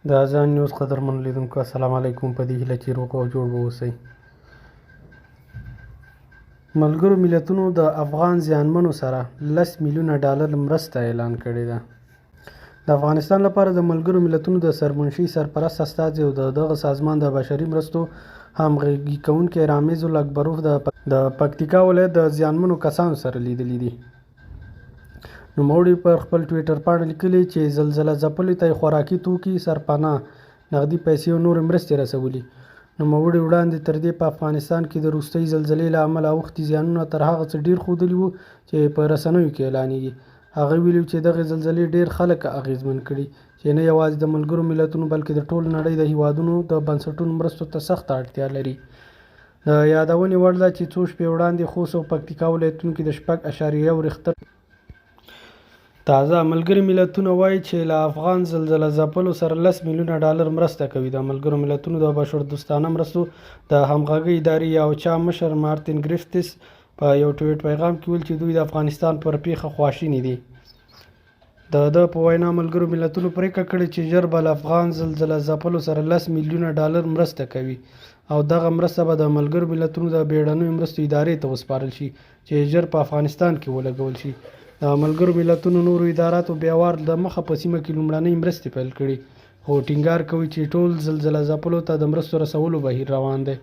د ازان نیوز قدرمنو لیدونکو السلام علیکم. په دې هیله چې روغ او جوړ به اوسئ. ملګرو ملتونو د افغان زیانمنو سره 10 میلیونه ډالر مرسته اعلان کړې ده. د افغانستان لپاره د ملګرو ملتونو د سرمنشي سرپرست استازي او د دغه سازمان د بشري مرستو همغږي کوونکی رامیز الاکبروف د پکتیکا ولایت د زیانمنو کسانو سره لیدلي دي. نوموړي پر خپل ټویټر پاڼه لیکلي چې زلزله ځپلیو ته یې خوراکي توکي، سرپناه، نغدي پیسې او نورې مرستې رسولي. نوموړي وړاندې تر دې په افغانستان کې د وروستۍ زلزلې له امله اوښتي زیانونه تر هغه څه ډېر ښودلي وو چې په رسنیو کې اعلانېږي. هغه ویلي چې دغې زلزلې ډېر خلک اغېزمن کړي چې نه یوازې د ملګرو ملتونو بلکې د ټولې نړۍ د هېوادونو د بنسټونو مرستو ته سخته اړتیا لري. د یادونې وړ ده چې څو شپې وړاندې خوست او پکتیکا ولایتونو کې د 6.1 ریښتر تازه ملګري ملتونه وايي چې له افغان زلزله ځپلو سره 10 میلیونه ډالر مرسته کوي. د ملګرو ملتونو د بشردوستانه مرستو د همغږۍ ادارې یا اوچا مشر مارتین ګریفتس په یو ټویټ پیغام کې ویل چې دوی د افغانستان پر پیښه خواشیني دي. د ده په وینا ملګرو ملتونو پرېکړه کړې چې ژر به له افغان زلزله ځپلو سره 10 میلیونه ډالر مرسته کوي او دغه مرسته به د ملګرو ملتونو د بیړنیو مرستو ادارې ته وسپارل شي چې ژر په افغانستان کې ولګول شي. د ملګرو ملتونو نورو اداراتو بیا وار د مخه په سیمه کې لومړنۍ مرستې پیل کړي، خو ټینګار کوي چې ټول زلزله ځپلو ته د مرستو رسولو بهیر روان دی.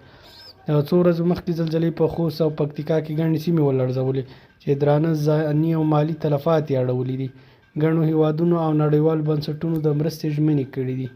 څو ورځې مخکې زلزلې په خوست او پکتیکا کې ګڼې سیمې ولړزولې چې درانه ځاني او مالي تلفات یې اړولي دي. ګڼو هېوادونو او نړیوالو بنسټونو د مرستې ژمنې کړې دي.